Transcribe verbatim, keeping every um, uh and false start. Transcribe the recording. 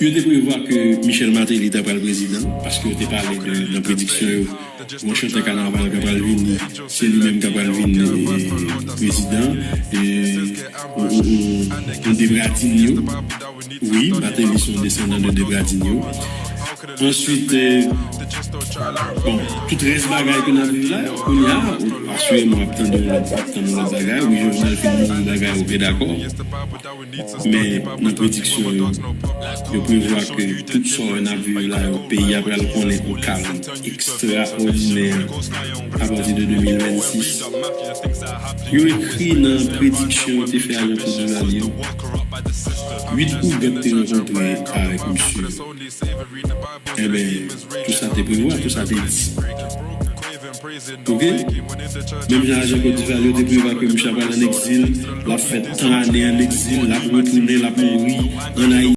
Yo te prevwa ke Michel Martelly ta pral prezidan, paske yo te pale de, nan prediksyon yo, yon chantè kanaval ka pral vini, se li menm ka pral vin, eh, prezidan, e yon, yon, yon, yon Debradinho. Wi, Martelly se yon desandan de Debradinho. Answit, eh, bon, tout rès bagay ke n ap viv la, kounye a, asireman, ap tande yon lòt, ap tande yon lòt bagay. Wi, Jovenel fin mouri, bagay, oke, dakò. Men nan prediksyon yo, yo prevwa ke tout sa w wè n ap viv la yo, peyi a pral konnen yon kalm ekstraòdinè apati de de mil vennsis. Yo ekri nan prediksyon yo te fè alantou de lane yo, uit ouvèt te rankontre avèk misye. Enben, tout sa te prevwa, tout sa te di. Oke? Menm jan ajan Kòt Divwa yo te prevwa ke misye ap al ann egzil, l ap fè tan ane ann egzil, l ap retounen, l ap mouri ann Ayiti.